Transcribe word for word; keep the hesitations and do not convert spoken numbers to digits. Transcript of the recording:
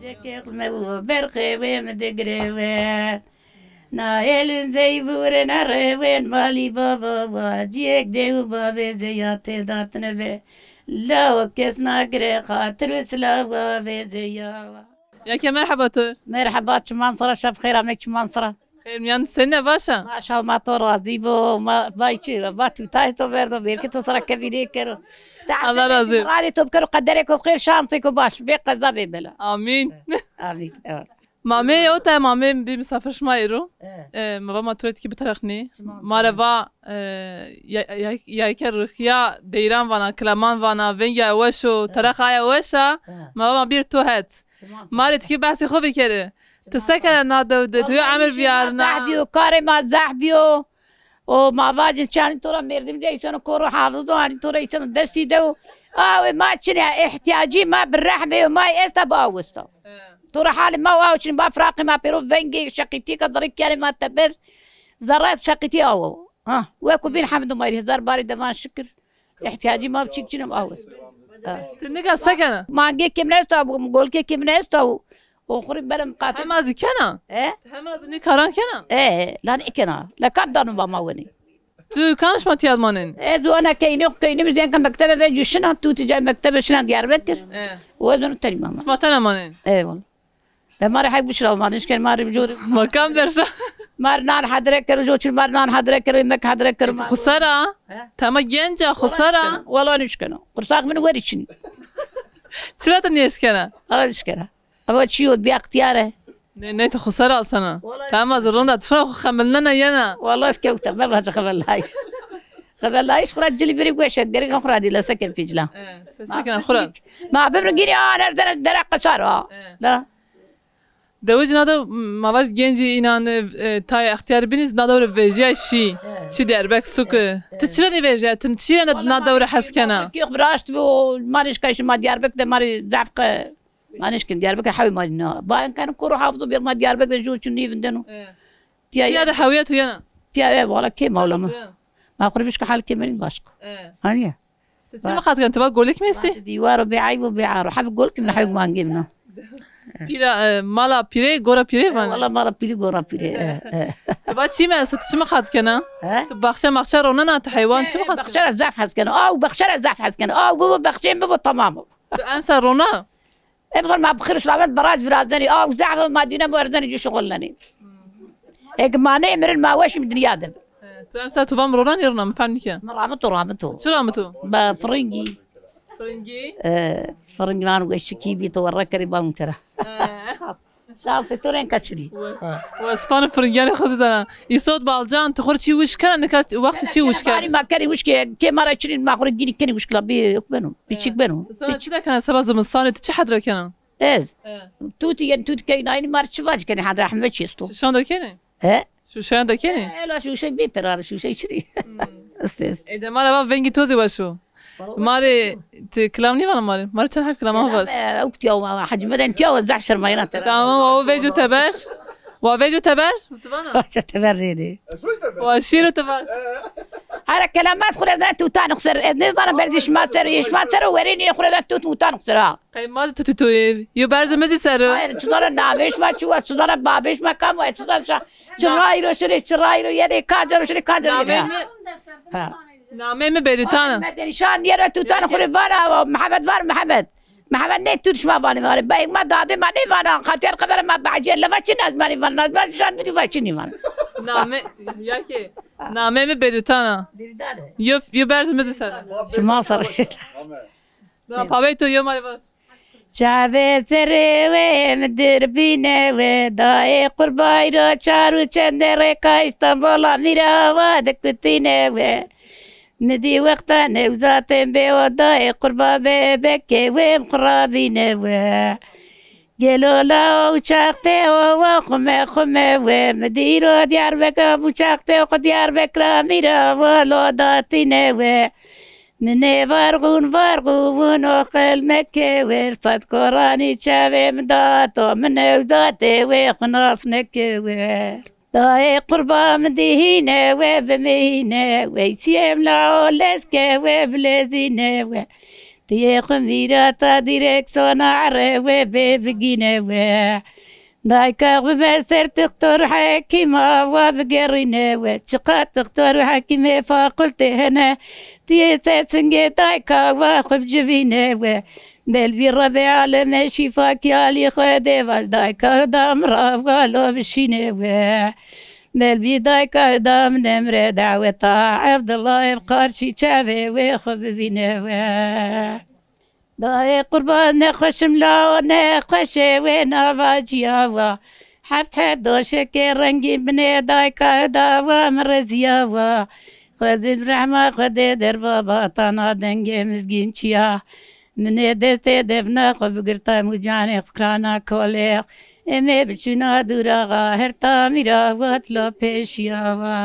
Cekê xme û berxê wê mi digirê we. Na elin zey vûrê na rewên malî bava wa. Ciyek de û bavê zeya tê datine ve. Lawo kes nagire xatir û silawa vê zeya wa. Ya ke merheba to. Merheba, çiman sira, şev xêr ame çiman sira. Xêr miyan senî ne, baş a? Maşa ma to razî bo. Ma vay çi, va tu tay to verdo, belkî to sira kevî nêkero. Allah razî. Radê to bikero, qederê ko xêr, şansê ko baş. Bê qeza bê bela. Amîn. Amîn. Evet. Ma amê ewta, ma amê bî misafir şima êro. Evet. E, ma va ma tu rê tikî bitereqnî. Şima Ma rê va, e, ya, ya, ya ke rixiya deyran vana, kilaman vana, vengê aye weş o, tereq aye weş a. Evet. Ma va ma bîr to het. Şima Ma rê tikî behsê xo bikerê. Ti se kena na dew de? Tu yo emir viyarna. Zeh bîyo, karê ma zeh bîyo. O ma vacin çanî to ra merdim de îseno koro hafizo, anî to ra îseno destî de û awe ma çinê, ihtiyacî ma bi rehmê yo ma esta bi aw esta. To ra halê ma aw çin, ma firaqê ma pêro vengê şeqîtî ke dirî kenê ma teber. Zerre şeqîtî aw o. Ha, weko bîn hemd û ma rê hezar barî devan şikir. Îhtiyacî ma çîk çin im aw est. Ha. Ti nika se kena? Mangê kêmine esta, golkê kêmine esta û oxirî berem qatî. Hema zî kena? E? Hema zî nê karan kena? E, la nêkena. La kam dano ba ma wenê? Tu kam şima tîya manên? Ez û ana keynî, keynî mi zî enka mektebe ve cû şina, tu tî cay mektebe şina Diyarbekir. E. Û ez onu tenî mama. Şima tena manên? Eyvallah. E, ma rê hek bişira, ma nişken, ma rê bijorî. Ma kam berşa? Ma rê nan hedre kero, jo çil ma rê nan hedre kero, yemek hedre kero. Xusera? He? Tema genca, xusera? Wala nişkeno. Qursaq min werî çin. Çira tu nêşkena? Wala nişkena. Ama çi yo, bî extiyar e. Ne, ne, tu xusera asena. Wala. Tema zî rinda, tu xo xemilnena yena. Wala ez kewte, me vaca xebelayîş. Xebelayîş xura cilî birî gueşe, gerek xura dî, lese ke pîcla. E, se, se kena xura. Ma bibrin gînî, a, nerdene dere qesar a. E. La. Dewicî na dew, ma vaj gencî înan, e, tayê extîyarî bînî zî na dew rê vejîya şî. Şî Diyarbek suke. Ti çira nêvejîya? Ti çira na, na dew rê hes kena? Yok, raşt bi o, ma nêşkayî şima Diyarbek de ma rê zaf qe, ma nêşkin Diyarbek de hewê ma nîna. Ba enkan koro hafto bir ma Diyarbek de jo çin nêvindeno. Tiya de hewiya tu yena? Tiya, e, wala kê mawla ma. Ma xo rê bişka hal kê merîn başka. Hanî ya? Ti çi mixat kena? Tu va golik mi estî? Dîwaro bê eyb û bê aro. Hebî golik mi, hebî mangê mi na. Pîra, e, mala pîrê, gora pîrê vanê. Wala mala pîrê, gora pîrê. E, e. Tu va çî mi esto, tu çi mixat kena? He? Tu baxçe maxçe ronena, tu heywan çi mixat kena? Baxçe ra zaf hes kena. Aw, baxçe ra zaf hes kena. Aw bibo, baxçeyê mi bibo, tamam o. Tu emser rona? Emser ma bi xêr û selamet baraj virazenî. Aw zehf ma dîne werzenî, cû şixulnenî. Eke ma nêmirin ma weş im dinya de. He, tu emser tu va mi rona nêrona, mi fehm nîke. Mi ramito, ramito. Çi ramito? Ba firingî. Firingî? E, firingî vano weşikî bî, to werre kerî ba mutera. He. Şansê to rê enka çinî. Wesfanê firingîyanê xo zî dana. Îsot Balcan, ti xo rê çî wişk kena, nika wextê çî wişk kena? Barî ma kenî wişk, kê ma ra çinî, ma xo rê gînî kenî wişk la bî yok beno. Bî çîk beno. Sana çi de kena seba zimistanê, ti çi hedre kena? Ez. He. Tutî, yanî tutî key nayînî ma rê çi vac kenî, hedre heme çî esto. Şişan de kenî? He? Şuşeyan de kenî? E, la şuşe bê perar, şuşe çirî. Est, est. Ê de ma ra va vengî to zî weş o. Ma rê ti kilam nîvana ma rê? Ma rê çend heb kilaman vaj. Selam, e, ewk tiya wa, Hecî Meden tiya wa, zehf şermayena te ra. Tamam, wa veco teber. Wa veco teber. Ti vana? Teber rê rê. Wa şîro ti vaj. Hera kelamat xo rê de tutan xo ser. Ez nêzana berzî şima ser, şima ser o werênî xo rê de tut mutan xo ser ha. Qey ma zî tutî to yê. Yo berzê mi zî ser o. Hayır, çi zana namê şima çi wa, çi zana babê şima kam wa, çi zana ça-, çi rayî ro şirê, çi rayî ro yenê, kanca ro şirê, kanca ro yenê. Namê mi, ha. Namê mi Berîtan. Medenî şan yere tutan xo rê vana, Mihemed var, Mihemed. Mihemed nê tut şima vanê vanê. Beyk ma dadê ma nêvana, xatiyar qedere ma behcê leva çi nazmanî vana, nazmanî şan mi dî va çi nîvana. Namê, ya ki, namê mi Berîtan a. Berîtan e. Yo, yo berzê mi zî ser o. Çima ser o. Na pawey to yo ma rê vaj. Çavê serê wê mi dir bîne we, dayê qurbay ra çar û çende rêka Îstanbul a mîra wa de kutîne we. Mi dî wexta newzatên bê o, dayê qurba bebekê wê mi xu ra bîne we. Gelo la uçaxtê o wa xume xume we, mi dî ro Diyarbekir uçaxtê o, xu Diyarbekir a mîra wa lo datîne we. Ninê varxûn varxû vûn o xelmeke wer, sed koranî çavê mi dato, mi newdatê wê xu nas neke wer. Dayê qurba mi dî hîne we, bimîne we, sîyem la o leske we, bilezîne we. Tiyê xwi mîrata dîreksona ere we bê bigîne we. Dayka xwi be ser tixtor hekîma wa bigerîne we. Çiqa tixtor û hekîmê fakultê hene, tiyê ser singê dayka wa xwi bicivîne we. Belbî Rebê aleme şîfa kî alî xwe dê vaj, dayka da mi ra wa lo bişîne we. Belbî dayka da min emre daweta Evdillah eb qarşî çavê wê xwe bibîne we. Dayê qurban nexweşim la nexweşê wê navacîya wa. Heft her doşekê rengîn binê dayka da wa mi rezîya wa. Xwezî bi rehma Xwedê derva batana dengê mizgîn çiya. Minê destê defna xwe bigirta mûcanê xwe kirana kolêx. Emê biçûna dûraxa her tamîra wat lo pêşiya wa.